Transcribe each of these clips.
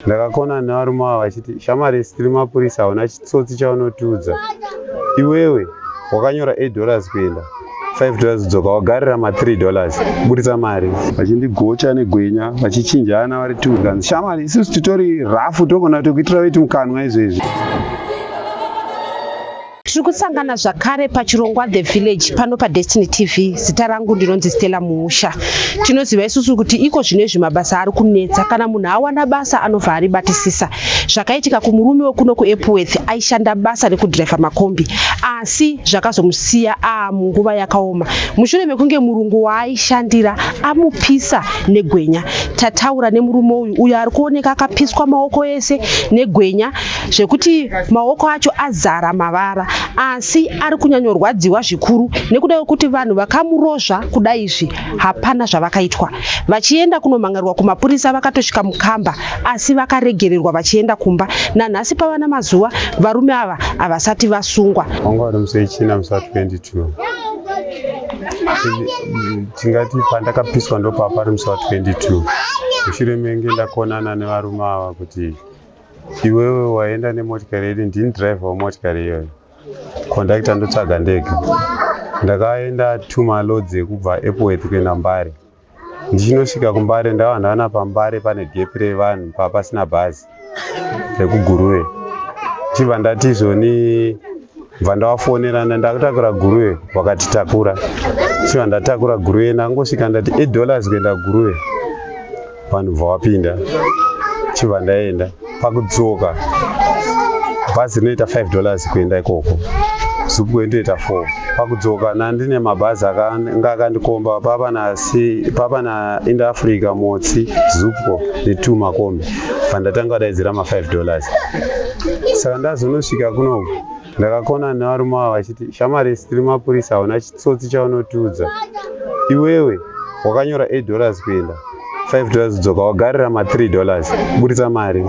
Ndakakona nevarume ava vachiti shamwari isu tiri mapurisa hauna chitsotsi chaunotiudza. Iwewe wakanyora 8 dollars kuenda 5 dollars kudzoka wagarira ma 3 dollars buritsa mari. Vachindigocha negwenya vachichinjana vari two kanzi shamwari isusu titori rafu togona kutokuitira veti mukanwa izvezvi. Tiri kusangana zvakare pachirongwa The Village pano paDestiny TV. Zita rangu ndinonzi Stella Muusha. Tinoziva isusu kuti iko zvino izvi mabasa ari kunetsa. Kana munhu awana basa anobva aribatisisa. Zvakaitika kumurume wekuno kuEpworth aishanda basa rekudhiraivha makombi asi zvakazomusiya aamunguva yakaoma mushure mekunge murungu waaishandira amupisa negwenya. Tataura nemurume uyu uyo ari kuoneka akapiswa maoko ese negwenya zvekuti maoko acho azara mavara asi ari kunyanyorwadziwa zvikuru nekuda kwekuti vanhu vakamurozva kuda izvi hapana zvavakaitwa. Vachienda kunomhan'arirwa kumapurisa vakatosvika mukamba asi vakaregererwa vachienda kumba. Nanhasi pava namazuva varume ava havasati vasungwa. Wanga uri musi wechina musi wa 22 tingati pandakapiswa ndopapari musi wa 22 mushure menge ndakonana nevarume ava kuti Iwewe waenda nemotikari yedu, ndini driver wemotikari iyoyo. Conductor ndotsvaga ndega. Ndakaenda tumaloads ekubva Epworth kuenda Mbare. Ndichinosvika kuMbare ndava ndaona paMbare pane gap revanhu papasina bhazi rekuGuruve. Ndichibva ndati izvoni bva ndavafonera ndakutakura Guruve vakati takura. Ndichibva ndatakura Guruve ndangosvika ndati 8 dollars kuenda Guruve. Vanhu bva vapinda chibva ndaenda pakudzoka bhazi rinoita 5 dollars kuenda ikoko zupco inotoita 4 pakudzoka nandine mabhazi anga akandikomba papa na papa na ind africa motsi zupco ne2 makombi pandatanga kudaidzira ma 5 dollars saka ndazonosvika kunoku Ndakakona nevarume ava vachiti shamwari isu tiri mapurisa hauna chitsotsi chaunotiudza. Iwewe wakanyora 8 dollars kuenda 5 dollars kudzoka wagarira ma 3 dollars buritsa mari.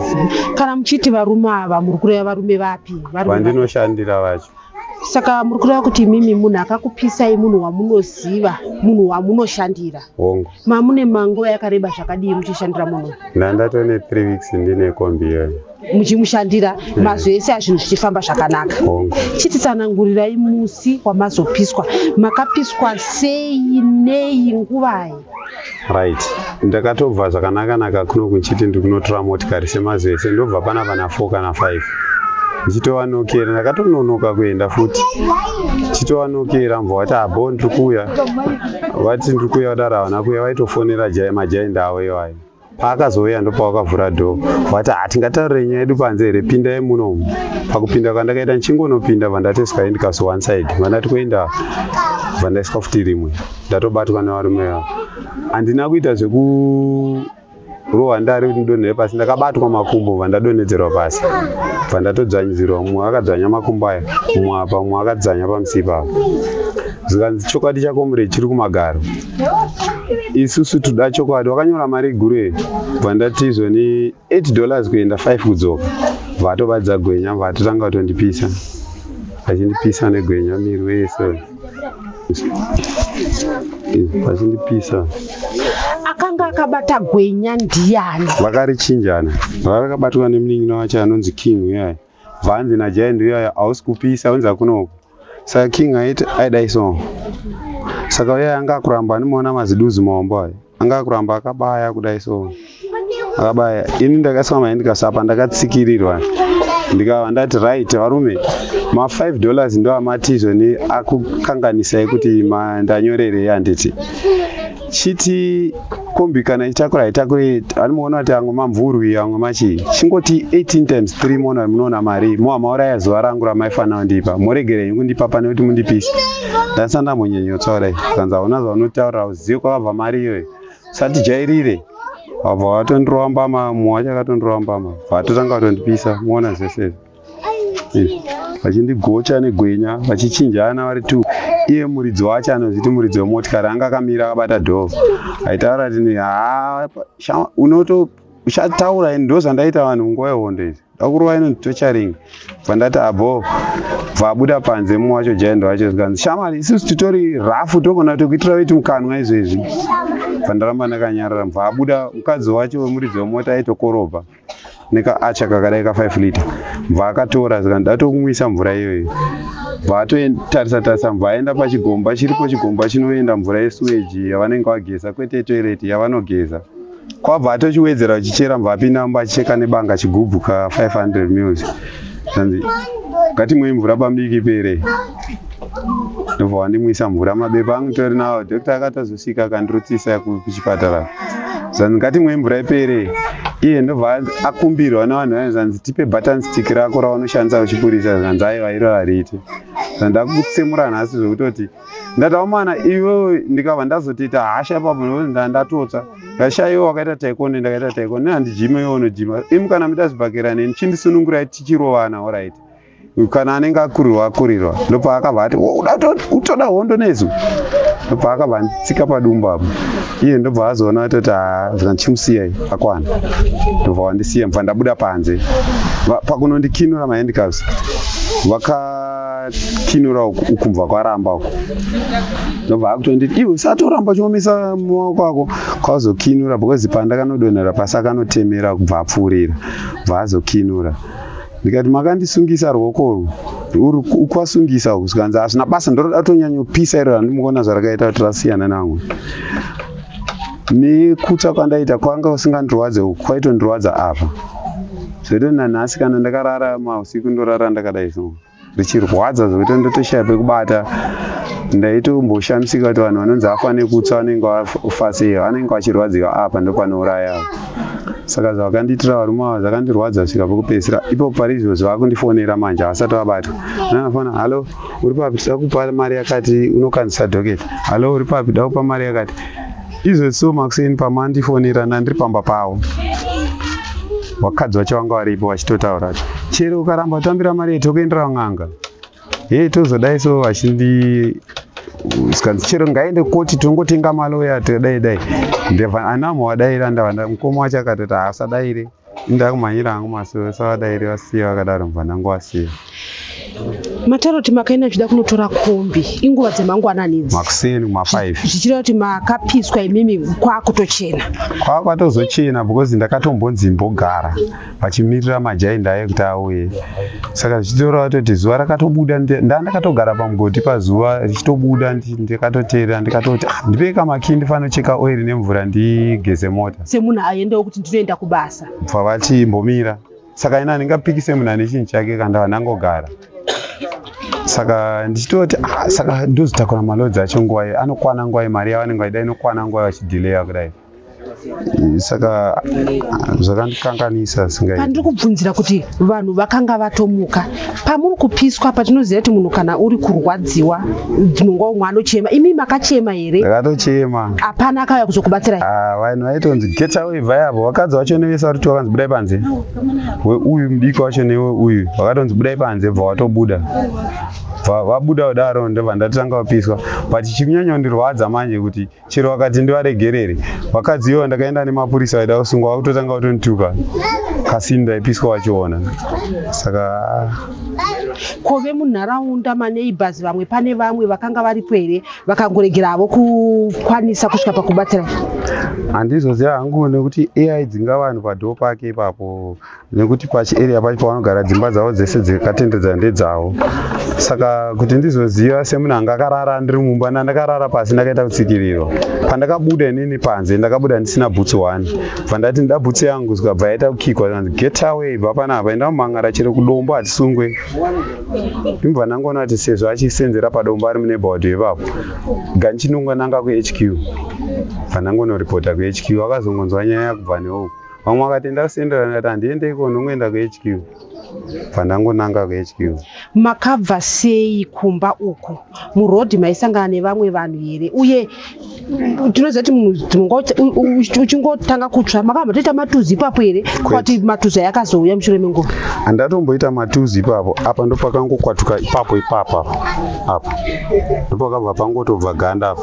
Kana muchiti varume ava muri kureva varume vapi? Vandinoshandira vacho. Saka muri kureva kuti imimi munhu akakupisai munhu wamunoziva, munhu wamunoshandira. Hongu. Mamune manguva yakareba zvakadii muchishandira munhu? Ndandatone 3 weeks ndine kombi iyoyo. Muchimushandira mazuva ese azvinhu zvichifamba zvakanaka. Chititsanangurirai musi wamazopiswa. Makapiswa sei nei nguvai? Right. Ndakatobva zvakanaka naka kuno kunchiti ndikunotora motikari semazuva ese ndobva pana pana 4 kana 5 ndichitovanokera ndakatononoka kuenda futi ndichitovanokera mva vati abo ndiri kuuya vati ndiri kuuya kudaro havana kuuya vaitofonera majainda avo iwayo Paakazouya ndopawakavhura door vati hatingataurire nyaya yedu panze here pindai muno umu. Pakupinda kwandakaita ndichingonopinda vandatoiswa handcuffs one side vandati kuenda vandaiswa futi rimwe ndatobatwa nevarume ava. Handina kuita zvekurohwa ndari kuti ndidonhere pasi ndakabatwa makumbo vandadonhedzerwa pasi vandatodzvanyidzirwa mumwe akadzvanya makumbo aya mumwe apa mumwe akadzvanya pamusipa apa zvikanzi chokwadi chako mure chiri kumagaro isusu toda chokwadi wakanyora mari guru here bva ndati izvoni 8 dollars kuenda 5 kudzoka vatobadza gwenya vatotanga kutondipisa vachindipisa negwenya miri wese vachindipisa akanga akabata gwenya ndiyani vakarichinjana rarakabatwa nemunin'ina wacho anonzi king uyaya Bvanzi naGiant uyaya hausi kupisa unzi hakuna uku. Saka King aiti aidai so. Saka uyaya anga akuramba anomuona maziduzi mahombe ayo. Anga akuramba akabaya kudai so. Akabaya. Ini ndakaiswa mahandcuffs apa ndakatsikirirwa. Ndikava ndati right varume ma 5 dollars ndo amati izvoni akukanganisai kuti ndanyorerei handiti. Chiti kombi kana ichitakura haitakure anomuona kuti amwe mamvurwi amwe machii chingoti 18 times 3 moona munoona mari moa mauraya zuva rangu ramaifanira kundipa moregera henyu kundipa pane kuti mundipise ndandisati ndambonyenyotsa kudai kanzi hauna zvaunotaura uzive kwakabva mari iyoyo usatijairire wabva watondirova mbama mumwe wacho akatondirova mbama vatotanga kutondipisa moona zvese izvi izvi vachindigocha negwenya vachichinjana vari two iye muridzi wacho anozviti muridzi wemotikari anga akamira akabata dhoo aitaura tini haa unoto uchataura ini ndozvandaita vanhu nguva yehondo izvi ndakurova inonzi tocharing bva ndati abho bva abuda panze mumwe wacho jaindo wacho zvikanzi shamari isusu titori rafu togona kutokuitira veti mukanwa izvezvi bva ndaramba ndakanyarara bva abuda mukadzi wacho wemuridzi wemota aitokorobha. Nekaacha kakadai ka 5 liter. Bva akatora zvikanzi ndatokumwisa mvura iyoyo. Bva atotarisa tarisa bva aenda pachigomba chiripo chigomba chinoenda mvura yesuweji yavanenge vageza kwete toilet yavanogeza. Kwabva atochiwedzera achichera bva apinda mumba achicheka nebanga chigubhu ka 500 mils. Zvanzi ngatimwei mvura pamubiki ipere. Ndobva wandimwisa mvura mabepa angu tori nawo doctor akatozosvika akandirutsisa kuchipatara. Zvanzi ngatimwei mvura ipere. Iye ndobva akumbirwa nevanhu vaya zvanzi tipe button stick rako raunoshandisa uchipurisa zvanzi aiwa iro hariite. Zvanzi ndakutsemura nhasi zvekutoti ndati amana iwewe ndikabva ndazotoita hasha ipapo nekuti ndatotsva ndashaya iwe wakaita taekwondo ndakaita taekwondo nehandijime iwe unojima imi kana muda zvibhakera neni chindisunungurai tichirovana orit kana anenge akurirwa akurirwa ndopaakabva ati utoda hondo nesu ndopaakabva anditsika padumbu apo iye ndobva azoona atoti haa zvikandichimusiyai akwana ndobva wandisiya mbva ndabuda panze pakunondikinura mahandcuffs vakakinura uku uku mbva kwaramba uku ndobva akutonditi iwe usatoramba uchiomesa maoko ako kwazokinura because pandakanodonhera pasi akanotemera kubva apfuurira bva azokinura ndikati makandisungisa ruoko urwu uri kwasungisa uku zvikanzi hazvina basa ndoroda kutonyanyopisa iro randimukuona zvarakaita kuti rasiyana namwe nekutsva kwandaita kwanga kusingandirwadze uku kwaitondirwadza apa zvoito nanhasi kana ndakarara mausiku ndorara ndakadai so richirwadza zvekuti ndotoshaya pekubata ndaitomboshamsika kuti vanhu vanonzi afa nekutsva vanenge vafa sei vanenge vachirwadziwa apa ndopanouraya saka zvakandiitira varume ava zvakandirwadza kusvika pekupedzisira ipo pari izvozvi vakundifonera manje havasati vabatwa nanafona hallo uri papi tida kupa mari yakati unokanzisa docket hallo uri papi da kupa mari yakati izvozvi so makuseni pamandifonera ndandiri pamba pavo vakadzi vacho vanga varipo vachitotaura chero ukaramba kutambira mari yetu tokuendera n'anga hei tozodai so vachindi zikanzi chero ngaende koti tongotenga maloya todai dai ndeva anamo wadaira ndava mukoma wacho akatoti haasadaire ndakumhanyira hangu masuo savadaire vasiye vakadaro mva ndangowasiya Mataura kuti makaenda muchida kunotora kombi inguva dzemangwanani idzi. Makuseni kuma 5. Zvichireva kuti makapiswa imimi kwakutochena. Kwakwatozochena because ndakatombonzi mbogara vachimirira majainda aye kuti auye. Saka zvichitoreva kutoti zuva rakatobuda ndandakatogara pamugodhi pazuva richitobuda ndikatoteerera ndikatoti ah, ndipei kamakii ndifanocheka oil nemvura ndigeze mota. Semunhu aendawo kuti ndinoenda kubasa. Bva vati mbomira. Saka ini handingapikise munhu ane chinhu chake kana ndava ndangogara. Saka ndichitoti ah, saka ndozotakura malodzi acho nguva anokwana nguva mari yavanenge vaida inokwana nguva vachidelaya kudai. Saka zvakandikanganisa singaiti. Pandiri kubvunzira kuti vanhu vakanga vatomuka pamuri kupiswa patinoziva kuti munhu kana uri kurwadziwa dzimwe nguva umwe anochema imi makachema here? Ndakatochema. Hapana akauya kuzokubatsirai? Ah, vanhu vaitonzi get away bvai apo vakadzi vacho nevese vari kuti vakanzi budai panze weuyu mudiki wacho newe uyu vakatonzi budai panze bva watobuda bva vabuda kudaro ndobva ndatanga kupiswa but chikunyanya kundirwadza manje kuti chero vakati ndivaregerere vakadzi ivo ndakaenda nemapurisa vaida kusungwa vakutotanga kutondituka kasi ndaipiswa vachiona saka ko vemunharaunda maneighbors vamwe pane vamwe vakanga varipo here vakangoregera havo kukwanisa kusvika pakubatsira handizoziva hangu nekuti ai dzinga vanhu padhoo pake ipapo nekuti pachiarea pacho pavanogara dzimba dzavo dzese dzakatenderedza ndedzavo saka kuti ndizoziva semunhu anga akarara ndiri mumba ndandakarara pasi ndakaita kutsikirirwa pandakabuda inini panze ndakabuda ndisina bhutsu one bva ndati ndida bhutsu yangu zvikabva yaita kukikwa zvanzi get away bva panapa enda mumhangara chero kudombo hatisungwe ndibva ndangoona kuti sezvo achisenzera padombo ari muneighborhood ipapo ganchinonga nanga kuHQ bva ndangonoripota kuHQ akazongonzwa nyaya yakubva neuku vamwe vakati enda kusendera ndikati handiende iko ndongoenda kuHQ bva ndangonanga kuHQ Makabva sei kumba uku? Muroad maisangana nevamwe vanhu here? Uye tinoziva kuti munhu dzimwe nguva uchingotanga kutsva makabva matoita matuzi ipapo here? Kwati matuzi aya akazouya mushure menguva. Handatomboita matuzi ipapo apa ndopakangokwatuka ipapo ipapo apa apa ndopakabva pangotobva ganda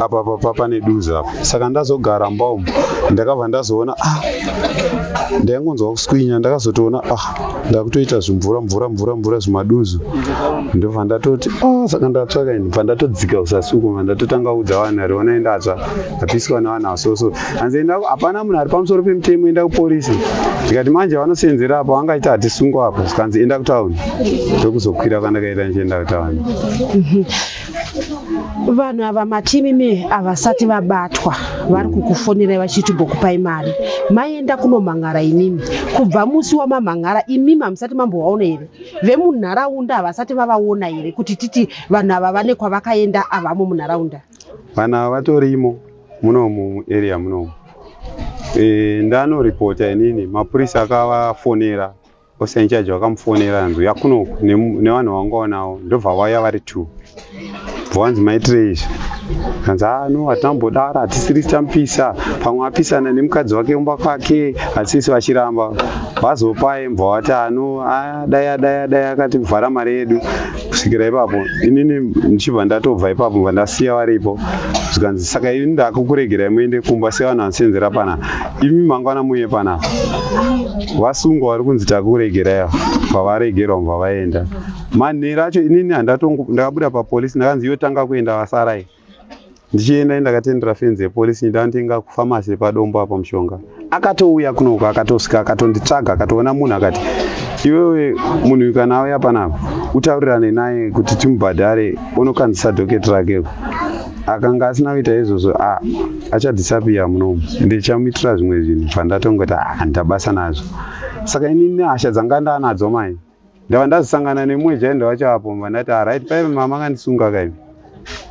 apa apa apa pane duzi apa saka ndazogara mba umu ndakabva ndazoona ah Ndaingonzwa kuswinya, ndakazotoona ah ndakutoita zvimvura mvura mvura mvura zvimaduzu. Ndobva ndatoti ah saka ndatsvaka ini, bva ndatodzika usasi uko, bva ndatotanga kuudza vanhu ari ona ndatsva, ndapiswa nevanhu asoso. Hanzi enda, hapana munhu ari pamusoro pemutemo, enda kupolisi. Ndikati manje vanosenzera apa vangaita hatisungwa apa, zvikanzi enda kutauni. Ndokuzokwira kwandakaita ndichienda kutauni. Vanhu ava mati imimi havasati vabatwa, vari kukufonerai vachiti timbokupai mari. Maenda kunomhan'ara imimi. Kubva musi wamamhan'ara imimi hamusati mambovaona here? Vemunharaunda havasati vavaona here kuti titi vanhu ava vane kwavakaenda havamo munharaunda? Vanhu ava vatorimo munomu muarea munomu. Ndanoripota inini, mapurisa akavafonera, officer in charge vakamufonera hanzi uya kunoku nevanhu vawangaonawo, ndobva vauya vari 2. Bva wanzi maitirei izvi? Kanzi ah no, hatinambodaro, hatisiri tamupisa, pamwe apisana nemukadzi wake kumba kwake, hatisisi vachiramba. Vazopai mbva vati ano ah, dai adai adai akati kuvhara mari yedu kusvikira ipapo. Inini ndichibva ndatobva ipapo, mbva ndasiya varipo. Zvikanzi saka ini ndakukuregerai muende kumba sevanhu vanosenzera panapa, imi mangwana muuye panapa. Vasungwa vari kunzi takuregerai ava, pavaregerwa mbva vaenda. Manheru acho inini handatongo ndakabuda papolisi, ndakanzi iwe tanga kuenda vasarai. Ndichienda ndakatendera fenzi yepolisi, ndandotenga kufamasi yepadombo apo mushonga. Akatouya kunoko, akatosvika akatonditsvaga, akatoona munhu akati iwewe munhu uyu kana auya panapa utaurirane naye kuti timubhadhare unokanzisa dhoketi rake. Akanga asina kuita izvozvo ah, achadhisapiya munomu, ndichamuitira zvimwe zvinhu. Bva ndatongoti ah, handina nazvo. Saka inini hasha dzanga ndanadzo mai, ndava ndazosangana nemumwe jaindi wacho apo, mbva ndati alright, paive mama makandisunga kaivi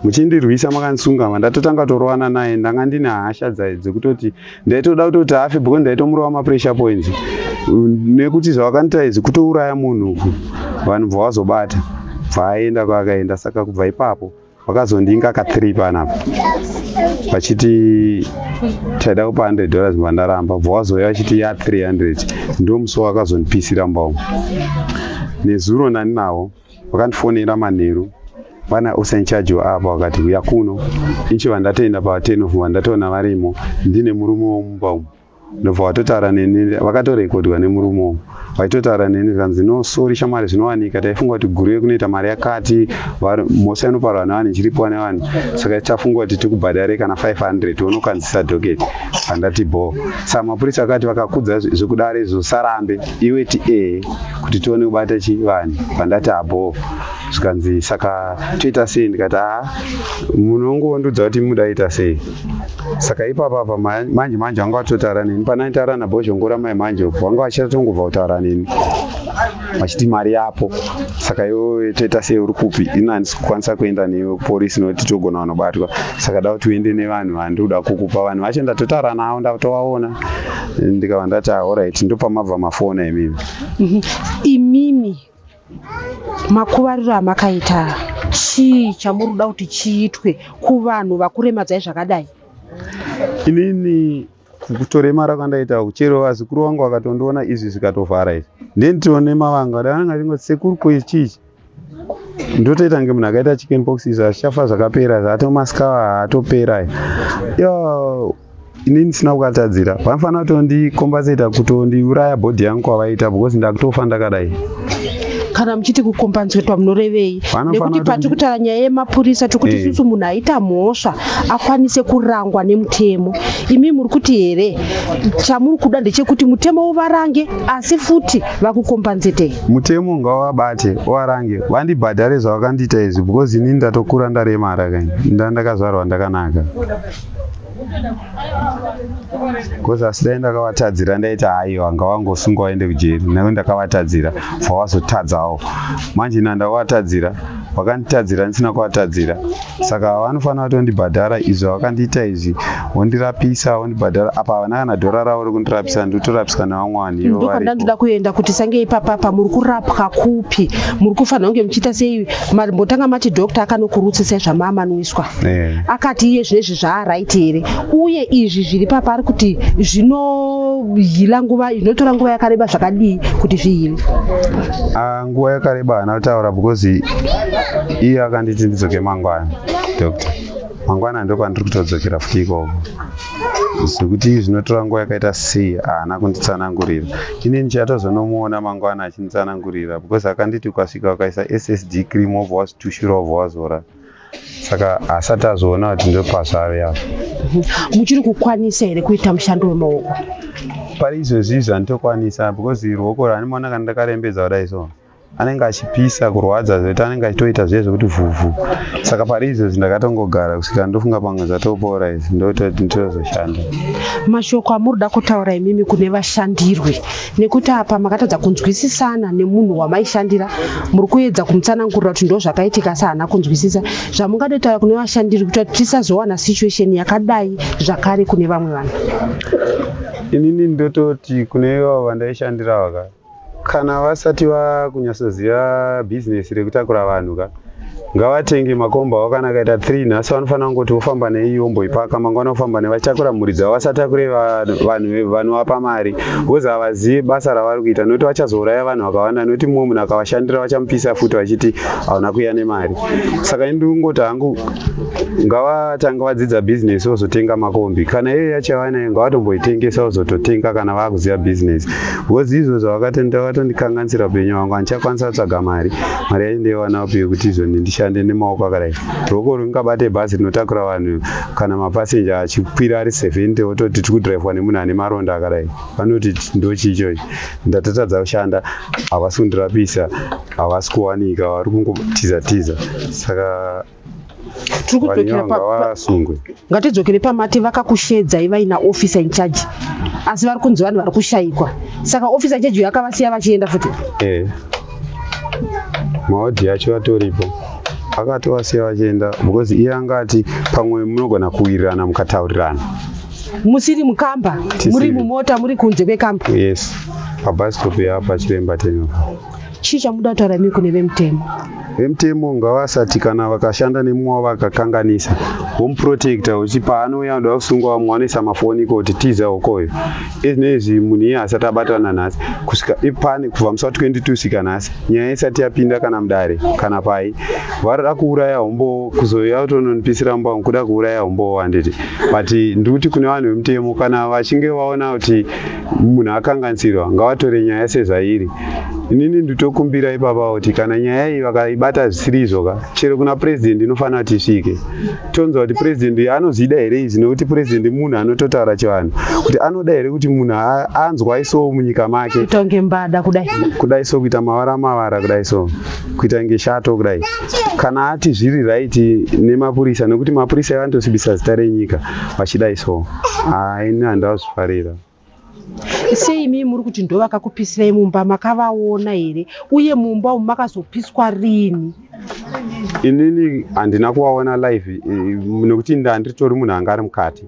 muchindirwisa, makandisunga. Mva ndatotanga kutorovana naye. Ndanga ndine hasha dzekutoti ndaitoda kutoti afe, because ndaitomurova mapressure points nekuti zvavakandiita izvi kutouraya munhu uku. Vanhu bva vazobata, bva aenda kwaakaenda. Saka kubva ipapo vakazondinga ka3 panapa vachiti taida kupa $100, bva ndaramba. Bva vazouya vachiti ya 300, ndo musi wakazondipisira mumba umu. Nezuro ndandinawo, vakandifonera manheru vana officer in charge apa, vakati uya kuno. Inchibva ndatoenda pa10 of, ndatoona varimo, ndine murume womumba umu. Ndobva vatotaura neni, vakatorekodwa nemurume umu vaitotaura neni. Zvikanzi no, sorry shamwari, zvinowanika, taifunga kuti Guruve kunoita mari yakati, mhosva inoparwa nevanhu ichiripiwa nevanhu, saka tafunga kuti tikubhadhare kana 500 unokanzisa dhoketi. Pandati bo, saka mapurisa akati vakakudza zvekudaro izvo sarambe iwe ti e kuti tione kubata chi vanhu. Pandati abo, zvikanzi saka toita sei? Ndikati aa, munongondudza kuti mudaita sei. Saka ipapa apa manje manje vanga vatotaura neni panaitaura nabhozhongora mai manje upo vanga vachatongobva kutaura neni vachiti mari yapo, saka iwewe toita sei, uri kupi? Ini handisi kukwanisa kuenda newe kupolisi nokuti togona vanobatwa, saka da kuti uende nevanhu vandikuda kukupa. Vanhu vacho ndatotaura navo, ndatovaona. Ndikava ndati alright, ndopamabva mafona imimi. Imimi makuvariro amakaita, chii chamuri kuda kuti chiitwe kuvanhu vakuremadzai zvakadai? Inini kutoremara kwandaita uku, chero vazukuru vangu vakatondiona izvi zvikatovhara izvi, ndenditone mavanga da vanenge vachingoti sekuru ko ichi chichi. Ndotoita kunge munhu akaita chicken pox, izvi hazvichafa zvakapera, zvatomasikawa haatopera. Yo inini ndisina kukatadzira, vanofanira kutondicompensata, kutondiuraya body yangu kwavaita, because ndakutofa ndakadai. Kana muchiti kucompensatwa munorevei? Nekuti patiri kutaura nyaya yemapurisa, tiri kuti isusu munhu aita mhosva akwanise kurangwa nemutemo. Imi muri kuti here chamuri kuda ndechekuti mutemo uvarange, asi futi vakucompensatei? Mutemo ngawavabate uvarange, vandibhadhare zvavakandiita izvi, because inini ndatokura ndaremara kai, ndakazvarwa ndakanaka, because asi dai ndakavatadzira ndaiti haiwa, ngavangosungwa vaende kujeri, nekuti ndakavatadzira. Bva manje ina ndakavatadzira, vakanditadzira ndisina kuvatadzira, saka vanofanira kutondibhadhara izvi zvavakandiita izvi, vondirapisa, vondibhadhara. Apa havana kana dhora ravo rekundirapisa, ndinotorapiswa nevamwe vanhu ivo Ndokwandandoda varipo. Kuenda kuti sange ipapapa muri kurapwa kupi? Muri kufanira kunge muchiita sei? Mambotanga mati doctor akanokurutsisai zvamaamanwiswa. Akati iye zvinezvi zvaaright here? Uye izvi zviri papa ari kuti zvinoheala nguva, zvinotora nguva yakareba zvakadii kuti zviheale? Ah, nguva yakareba haana kutaura, because iye akanditi ndidzoke mangwana. Doctor mangwana ndo pandiri kutodzokera futi ikoko. Zvekuti zvinotora nguva yakaita sei haana kunditsanangurira. Ini ndichatozonomuona mangwana achinditsanangurira because akanditi ukasvika ukaisa SSD cream wobva wazvitushura wobva wazora. Saka haasati azoona kuti ndopazvave apa. Muchiri kukwanisa here kuita mushando wemaoko? Pari izvozvi izvi handitokwanisa because ruoko rwandinoona kana ndakarembedza kudai so anenge achipisa kurwadza zvekuti anenge achitoita zviye zvekuti vhuvhu. Saka pari izvozvi ndakatongogara kusvika ndofunga pamwe zvatopora izvi ndototi nditozoshanda. Mashoko amuri kuda kutaura imimi kune vashandirwi nekuti apa makatadza kunzwisisana nemunhu wamaishandira, muri kuedza kumutsanangurira kuti ndozvakaitika asi haana kunzwisisa. Zvamungadotaura kune vashandirwi kuti tisazowana situation yakadai zvakare kune vamwe vanhu. Inini ndototi kune ivavo vandaishandira vaka kana vasati vakunyatsoziva bhizinesi rekutakura vanhu ka ngavatenge makombi avo kana akaita 3 nhasi vanofanira kungoti vofamba neiyi vomboipaka mangwana vofamba nevachitakura mhuri dzavo vasatakure vanhu vanovapa mari because havazivi basa ravari kuita nokuti vachazouraya vanhu vakawanda nokuti mumwe munhu akavashandira vachamupisa futi vachiti hauna kuuya nemari. Saka ini ndikungoti hangu ngavatanga vadzidza bhizinesi vozotenga makombi kana iyoyo yacho yavanayo ngavatomboitengesa vozototenga kana vakuziva bhizinesi because izvo zvavakatenda vatondikanganisira upenyu hwangu handichakwanisa kutsvaga mari. Mari yacho ndoiwana upi yekuti izvoni ndishande nemaoko akadai. Ruoko rungabate bhazi rinotakura vanhu kana mapasenja achikwira ari 70 ototi tiri kudhiraivhwa nemunhu ane maronda akadai. Vanoti ndochii ichochi. Ndatotadza kushanda havasi kundirapisa havasi kuwanika vari kungotiza tiza saka Tiri kudzokera vanhu ngavasungwe. Ngatidzokere pamati vakakushedzai vaina officer in charge asi vari kunzi vanhu vari kushayikwa saka officer in charge uyo akavasiya vachienda futi. Maodhi acho atoripo akatovasiya vachienda because iye anga ati pamwe munogona kuwirirana mukataurirana. Musiri mukamba, muri mumota, muri kunze kwekamba. Yes, pabus stop yapa Chiremba Teno. Chii chamuda kutaura imi kune vemutemo? Vemutemo ngavasati kana vakashanda nemumwe wavo akakanganisa vomuprotecta kuti paanouya anoda kusungwa vamwe vanoisa mafoni kuti tiza ukoyo. Izvinezvi munhu iye asati abatwa nanhasi kusvika ipane kubva musi wa 22 svika nhasi nyaya isati yapinda kana mudare kana pai. Varikuda kuuraya humbowo kuzouya kutononipisira mumba umu kuda kuuraya humbowo handiti. But ndikuti kune vanhu vemutemo kana vachinge vaona kuti munhu akanganisirwa ngavatore nyaya sezvairi. Inini nditokumbira ipapa kuti kana nyaya iyi vakaibata zvisiri izvo ka chero kuna president inofanira kuti isvike. Tonzwa kuti president uyu anozvida here izvi nekuti president munhu anototaura chivanhu kuti anoda here kuti munhu anzwa iso munyika make. Kuita kunge mbada kudai. Kudai so kuita mavara mavara kudai so kuita kunge shato kudai. Kana ati zviri right nemapurisa nekuti mapurisa vanotosvibisa zita renyika vachidai so. Haa ini handazvifarira. Sei imi muri kuti ndovakakupisirai mumba makavaona here uye mumba umu makazopiswa rini? Inini handina kuvaona live nekuti ndanditori munhu anga ari mukati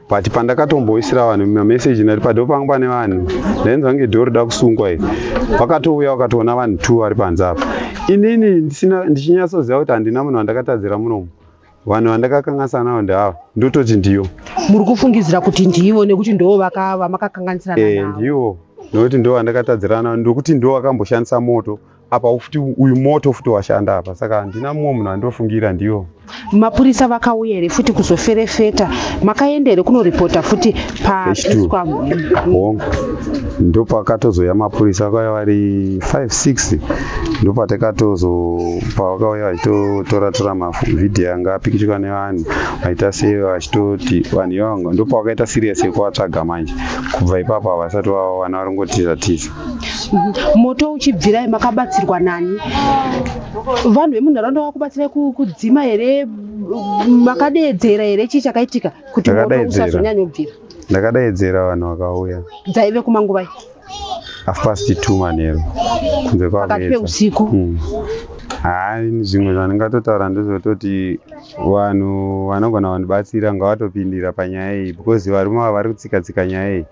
but pandakatomboisira vanhu mameseji ndati padhoo pangu pane vanhu ndainzwa kunge dhoo rida kusungwa iri vakatouya vakatoona vanhu 2 vari panze apa inini ndisina ndichinyatsoziva kuti handina munhu wandakatadzira munomu vanhu vandakakanganisa navo ndeava ndototi ndiyo. Muri kufungidzira kuti ndivo nekuti ndo vamakakanganisirana navo? Ndivo nekuti ndo vandakatadzirana navo ndokuti ndo vakamboshandisa moto apa futi uyu moto futi washanda apa saka handina mumwe munhu andofungira ndivo. Mapurisa vakauya here futi kuzoferefeta? Makaenda here kunoripota futi paiswa? Hongu, ndopakatozouya mapurisa vakauya vari 5 6 ndopatakatozo pavakauya vachitotora tora mavhidhiyo anga apikichwa nevanhu vaita sei vachitoti vanhu ivavo ndopavakaita serious yekuvatsvaga manje kubva ipapo havasati vavawana vari kungotiza tiza. Moto uchibvirai makabatsirwa nani? Vanhu vemunharaunda vakubatsirai kudzima here? Makadeedzera here? Chii chakaitika kuti moto usazonyanyobvira? Ndakadeedzera vanhu vakauya. Dzaive kumanguvai? 2:30 manheru kunze Pakati peusiku. Haa zvimwe zvandingatotaura ndezvekutoti vanhu vanogona kundibatsira ngavatopindira panyaya iyi because varume ava vari kutsika tsika nyaya iyi.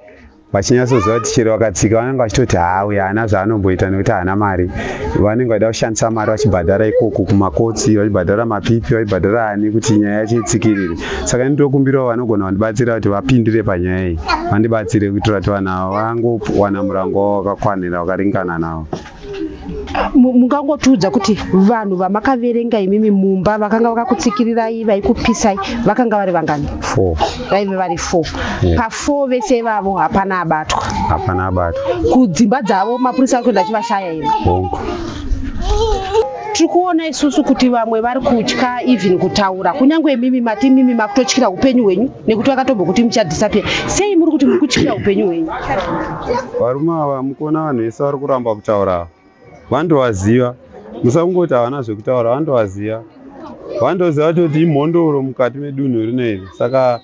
Vachinyatsoziva kuti chero vakatsika vanenge vachitoti haa uyu haana zvaanomboita nekuti haana mari. Vanenge vachida kushandisa mari vachibhadhara ikoko kumakotsi, vachibhadhara mapipi, vachibhadhara ani kuti nyaya yacho itsikirire. Saka ini ndokumbirawo vanogona kundibatsira kuti vapindire panyaya iyi, vandibatsire kuitira kuti vanhu ava vangowana murango wavo wakakwanira wakaringana navo. Mungangotiudza kuti vanhu vamakaverenga imimi mumba vakanga vakakutsikirirai vaikupisai vakanga vari vangani? 4. Vaive vari 4. Yeah. Pa4 vese ivavo hapana abatwa. Hapana abatwa. Kudzimba dzavo mapurisa ari kuenda achivashaya here? Hongu. Tiri kuona isusu kuti vamwe vari kutya even kutaura, kunyange imimi mati imimi makutotyira upenyu hwenyu nekuti vakatombokuti muchadisappear. Sei muri kuti muri kutyira upenyu hwenyu? Varume ava mukuona vanhu vese vari kuramba kutaura ava, vandovaziva. Musangoti havana zvekutaura, vandovaziva. Vandoziva kutoti imhondoro mukati medunhu rino iri. Saka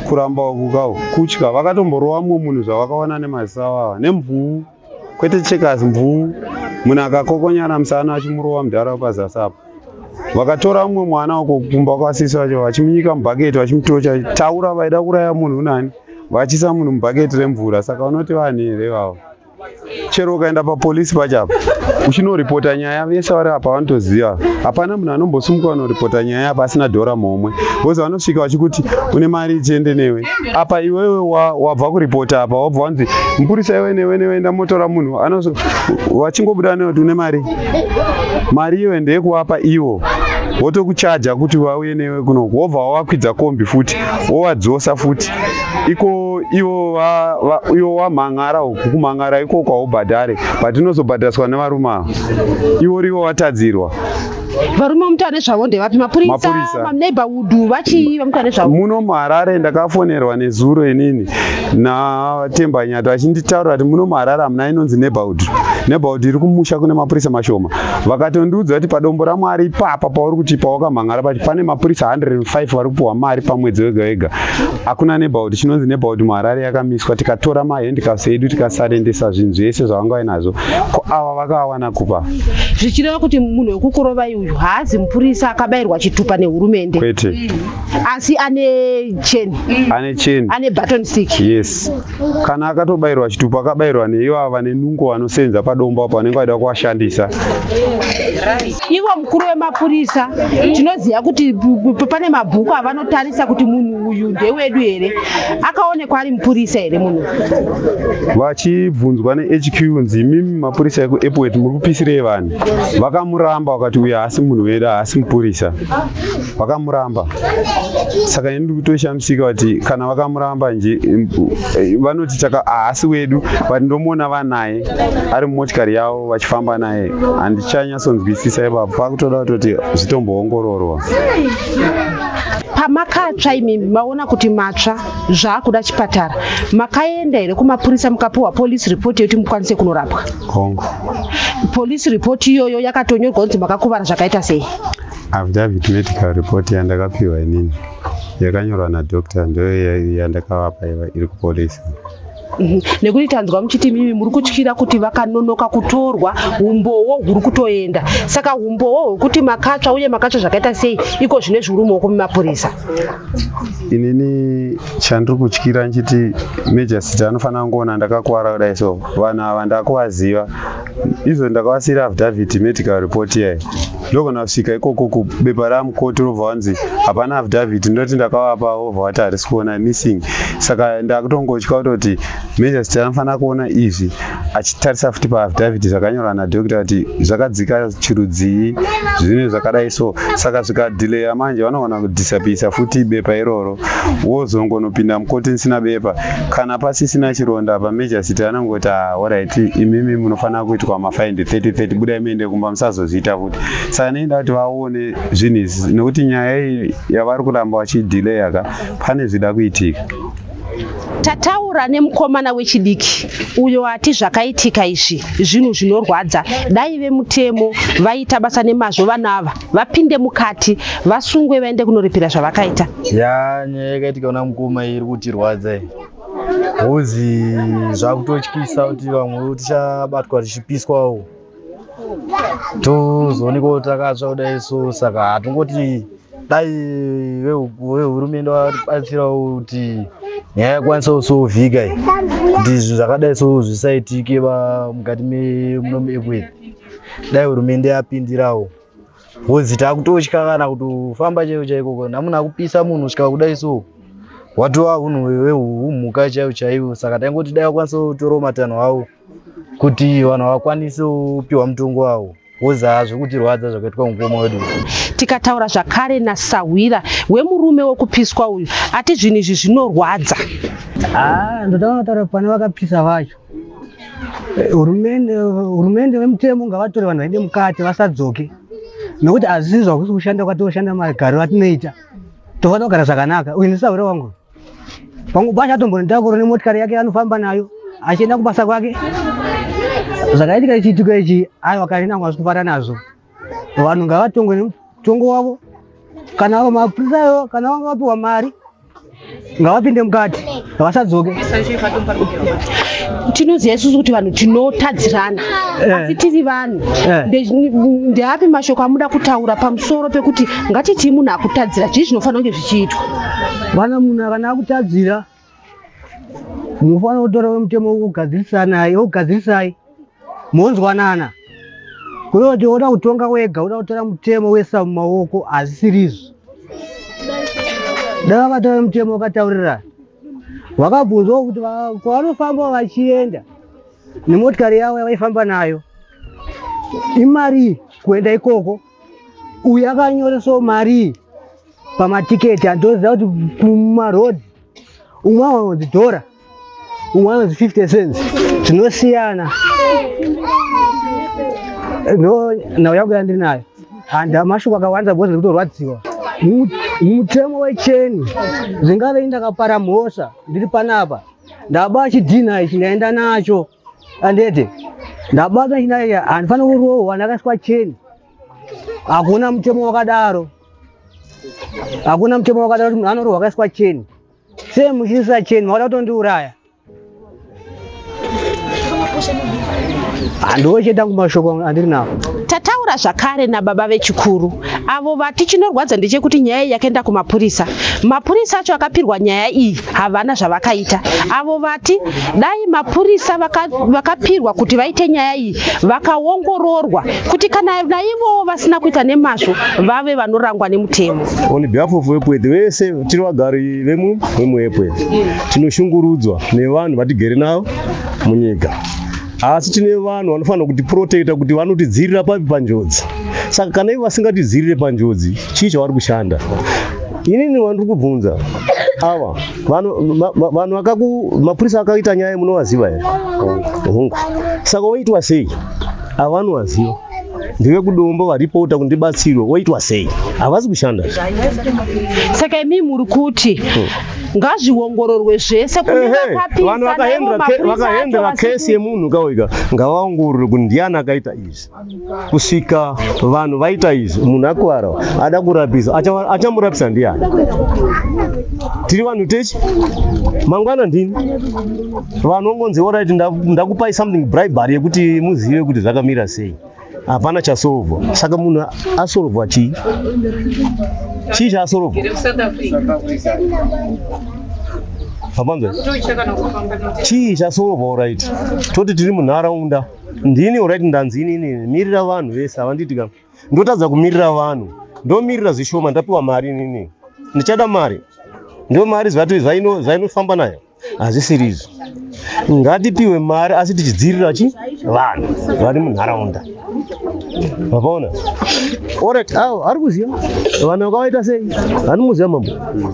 kuramba uku kawo kutya. Vakatomborova mumwe munhu zvavakaona nemaziso avo ava nemvuu, kwete checkers, mvuu. Munhu akakokonyana musana achimurova mudhara pazasi apo. Vakatora mumwe mwana uko kumba kwasisi vacho vachimunyika mubhaketi vachimutocha taura vaida kuuraya munhu unani vachiisa munhu mubhaketi remvura. Saka unoti vanhu here ivavo? Chero ukaenda papolisi pacho apa uchinoripota nyaya, vese vari apa vanotoziva. Hapana munhu anombosimuka unoripota nyaya apa asina dhora momwe, because vanosvika vachikuti une mari tiende newe. Apa iwewe wabva kuripota apa wabva wanzi mupurisa iwe newe newe enda motora munhu vachingobuda newe kuti une mari. Mari iwe ndeyekuvapa ivo, votokuchaja kuti vauye newe kunoku, wobva wawakwidza kombi futi wovadzosa futi iko ivo ivo wamhan'ara uku kumhan'ara ikoko haubhadhare, but unozobhadhariswa nevarume ava ivo rivo watadzirwa. Varume vamutaura nezvavo ndevapi? Mapurisa? Mapurisa. Maneighborhood vachii vamutaura nezvavo? Muno muHarare ndakafonerwa nezuro inini naTemba Nyato achinditaurira kuti muno muHarare hamuna inonzi neighborhood. Neighborhood iri kumusha kune mapurisa mashoma. Vakatondiudza kuti padombo raMwari ipapa pauri kuti pawakamhan'ara pacho pane mapurisa 105 vari kupiwa mari pamwedzi wega wega. Hakuna neighborhood, chinonzi neighborhood muHarare yakamiswa. Tikatora mahandcuffs edu tikasarendesa zvinhu zvese zvavanga vainazvo. Ko ava vakavawana kupa? Zvichireva kuti munhu wekukurovai uyu haazi mupurisa akabayirwa chitupa nehurumende. Kwete. Asi ane cheni. Ane cheni. Ane baton stick. Yes. Kana akatobayirwa chitupa akabayirwa neivava vane nungo vanosenza padombo apo vanenge vaida kuvashandisa. Ivo mukuru wemapurisa tinoziva kuti pane mabhuku avanotarisa kuti munhu uyu ndewedu here. Akaonekwa ari mupurisa here munhu? Vachibvunzwa neHQ nzi imimi mapurisa ekuEpworth muri kupisirei vanhu? Vakamuramba vakati uyu haasi munhu wedu, haasi mupurisa. Vakamuramba. Saka ini ndiri kutoshamisika kuti kana vakamuramba nje vanoti taka haasi wedu, but ndomuona vanaye ari mumotikari yavo vachifamba naye. Handichanyatsonzwisisa ipapo, pakutoda kutoti zvitomboongororwa. Pamakatsva imimi maona kuti matsva zvaakuda chipatara, makaenda here kumapurisa mukapiwa police report yekuti mukwanise kunorapwa? Hongu. Police report iyoyo yakatonyorwa kunzi makakuvara zvakaita sei? Affidavit medical report yandakapiwa inini yakanyorwa nadoctor ndo yandakavapa iri kupolisi. Nekuti tanzwa muchiti mimi muri kutyira kuti vakanonoka kutorwa umbowo huri kutoenda. Saka umbowo hwekuti makatsva uye makatsva zvakaita sei iko zvine zviri mumaoko memapurisa? Inini chandiri kutyira nchiti Major anofanira kungoona ndakakuwara kudai, so vanhu ava ndakuvaziva izvo ndakavasiyira affidavit medical report iyayi. Ndogona kusvika ikoko kubepa ramukoti robva wanzi hapana affidavit, ndoti ndakavapa wobva wati harisi kuona, missing. Saka ndakutongotya kutoti Major anofanira kuona izvi achitarisa futi paaffidavit zvakanyorwa nadoctor kuti zvakadzika chirudzii zvinhu zvakadai so. Saka zvikadhileya manje vanogona kudhisapisa futi bepa iroro, wozongonopinda mukoti nisina bepa. Kana pasisina chironda apa Major anongoti alright, imimi munofanira kuitwa mafaindi 30 30, budai muende kumba musazozviita futi. Saka neinda kuti vaone zvinhu izvi nekuti nyaya iyi yavari kuramba vachidhileya ka pane zvida kuitika. Tataura nemukomana wechidiki uyo ati zvakaitika izvi zvinhu zvinorwadza. Dai vemutemo vaita basa nemazvo, vanhu ava vapinde mukati, vasungwe, vaende kunoripira zvavakaita. Ya, nyaya yakaitika kuna mukoma iri kutirwadza iyi, hozi zvakutotyisa kuti vamwe tichabatwa tichipiswawo, tozoonekwa kuti takatsva kudai so. Saka hatongoti dai vehurumende vatibatsirawo kuti Nyaya yakwanisa kusovhika iyi kuti zvinhu zvakadai so zvisaitike mukati memuno muEpworth. Dai hurumende yapindirawo. Ngozi takutotya kana kutofamba chaiko chaiko kana munhu akupisa munhu kusvika kudai so watova hunhu hwehumhuka chaiwo chaiwo saka taingoti dai vakwanisa kutorawo matanho avo kuti vanhu vakwanise kupiwa mutongo wavo ngozi hazvikutirwadza zvakaitwa mukoma wedu. Tikataura zvakare nasahwira wemurume wekupiswa uyu ati zvinhu izvi zvinorwadza. Ah, ndoda kutaura pane vakapisa vacho. Hurumende hurumende vemutemo ngavatore vanhu vaende mukati vasadzoke nokuti hazvisi zvakusi kushanda kwatoshanda magariro atinoita tofanira kugara zvakanaka uyu ndisahwira wangu pangu pacho atombonditakura nemotikari yake anofamba nayo achienda kubasa kwake zvakaitika chiitiko ichi aiwa kani nangu hazvi kufara nazvo vanhu ngavatongwe nemutongo wavo kana avo mapurisa ayo kana vanga vapiwa mari ngavapinde mukati vasadzoke. Tinoziva isusu kuti vanhu tinotadzirana Eh. asi tiri vanhu. Eh. Ndeapi mashoko amuda kutaura pamusoro pekuti ngatitii munhu akutadzira zvii zvinofanira kunge zvichiitwa? Vana munhu kana akutadzira munofanira kutora wemutemo wokugadzirisanai wokugadzirisai monzwanana kwete kuti woda kutonga wega woda kutora mutemo wesa mumaoko hazisirizvo dai vakatora mutemo wakataurirana vakabvunzwawo kuti kwavanofamba vachienda nemotikari yavo yavaifamba nayo imarii kuenda ikoko uyu akanyoresawo marii pamatiketi andoziva kuti kumarodhi umwe anonzi dhora umwe anonzi 50 cents zvinosiyana ndo nhau yangu yandiri nayo handa mashoko akawanda because ndikutorwadziwa mutemo wecheni zvingave ndakapara mhosva ndiri panapa ndaba chidhinha ichi ndaenda nacho andete ndabata chidhinha ichi handifaniri kurohwa ndakaiswa cheni hakuna mutemo wakadaro hakuna mutemo wakadaro kuti munhu anorohwa akaiswa cheni sei muchiisa cheni makada kutondiuraya handiwo chete mashoko andiri nawo. Tataura zvakare nababa vechikuru avo vati chinorwadza ndechekuti nyaya iyi yakaenda kumapurisa. Mapurisa acho akapirwa nyaya iyi havana zvavakaita. Avo vati dai mapurisa vakapirwa kuti vaite nyaya iyi vakaongororwa kuti kana naivowo vasina kuita nemazvo vave vanorangwa nemutemo. On behalf of Epworth vese tiri vagari vemu vemuEpworth tinoshungurudzwa nevanhu vatigere navo munyika asi tine vanhu vanofanira kutiprotecta kuti vanotidzirira papi panjodzi saka kana ivo vasingatidzirire panjodzi chii chavari kushanda inini wandiri kubvunza ava vanhu vanhu vakaku mapurisa akaita nyaya munovaziva here hongu saka woitwa sei ava vanovaziva ndevekudombo varipota kundibatsirwe woitwa sei havasi kushanda Saka imi muri kuti ngazviongororwe zvese kune Ehe, vakapisa vanhu naivo mapurisa acho vakahendera kesi yemunhu kaoika ngavaongorore kuti ndiani akaita izvi kusvika vanhu vaita izvi munhu akuvara ada kurapisa achamurapisa ndiani tiri vanhu techi mangwana ndini vanhu vongonzi alright ndakupai something bribery yekuti muzive kuti zvakamira sei hapana chasolvwa saka munhu asolvwa chii chii chaasolvwa pamanzwa chii chasolvwa alright toti tiri munharaunda ndini alright ndanzi inini mirira vanhu vese havanditi ka ndotadza kumirira vanhu ndomirira zvishoma ndapiwa mari inini ndichada mari ndo mari zvati zvainofamba nayo hazvisiri izvo ngatipiwe mari asi tichidzirira chi vanhu vari munharaunda vapaona alright avo ari kuziva vanhu vakavaita sei hanimuziva mambo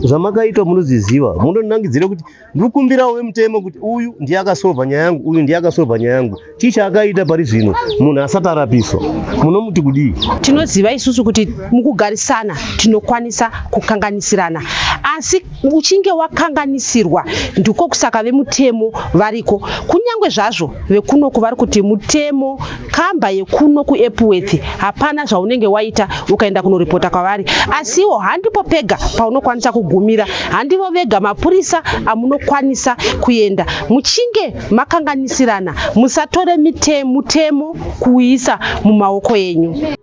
zvamakaitwa munozviziva munonangidzira kuti ndikumbirawo vemutemo kuti uyu ndiye akasolva nyaya yangu uyu ndiye akasolva nyaya yangu chii chaakaita pari zvino munhu asati arapiswa munomuti kudii Tinoziva isusu kuti mukugarisana tinokwanisa kukanganisirana asi uchinge wakanganisirwa ndiko kusaka vemutemo variko kunyange zvazvo vekunoku vari kuti mutemo kamba yekuno kuEpworth hapana zvaunenge waita ukaenda kunoripota kwavari asiwo handipo pega paunokwanisa kugumira handivo vega mapurisa amunokwanisa kuenda muchinge makanganisirana musatore mutemo kuisa mumaoko enyu.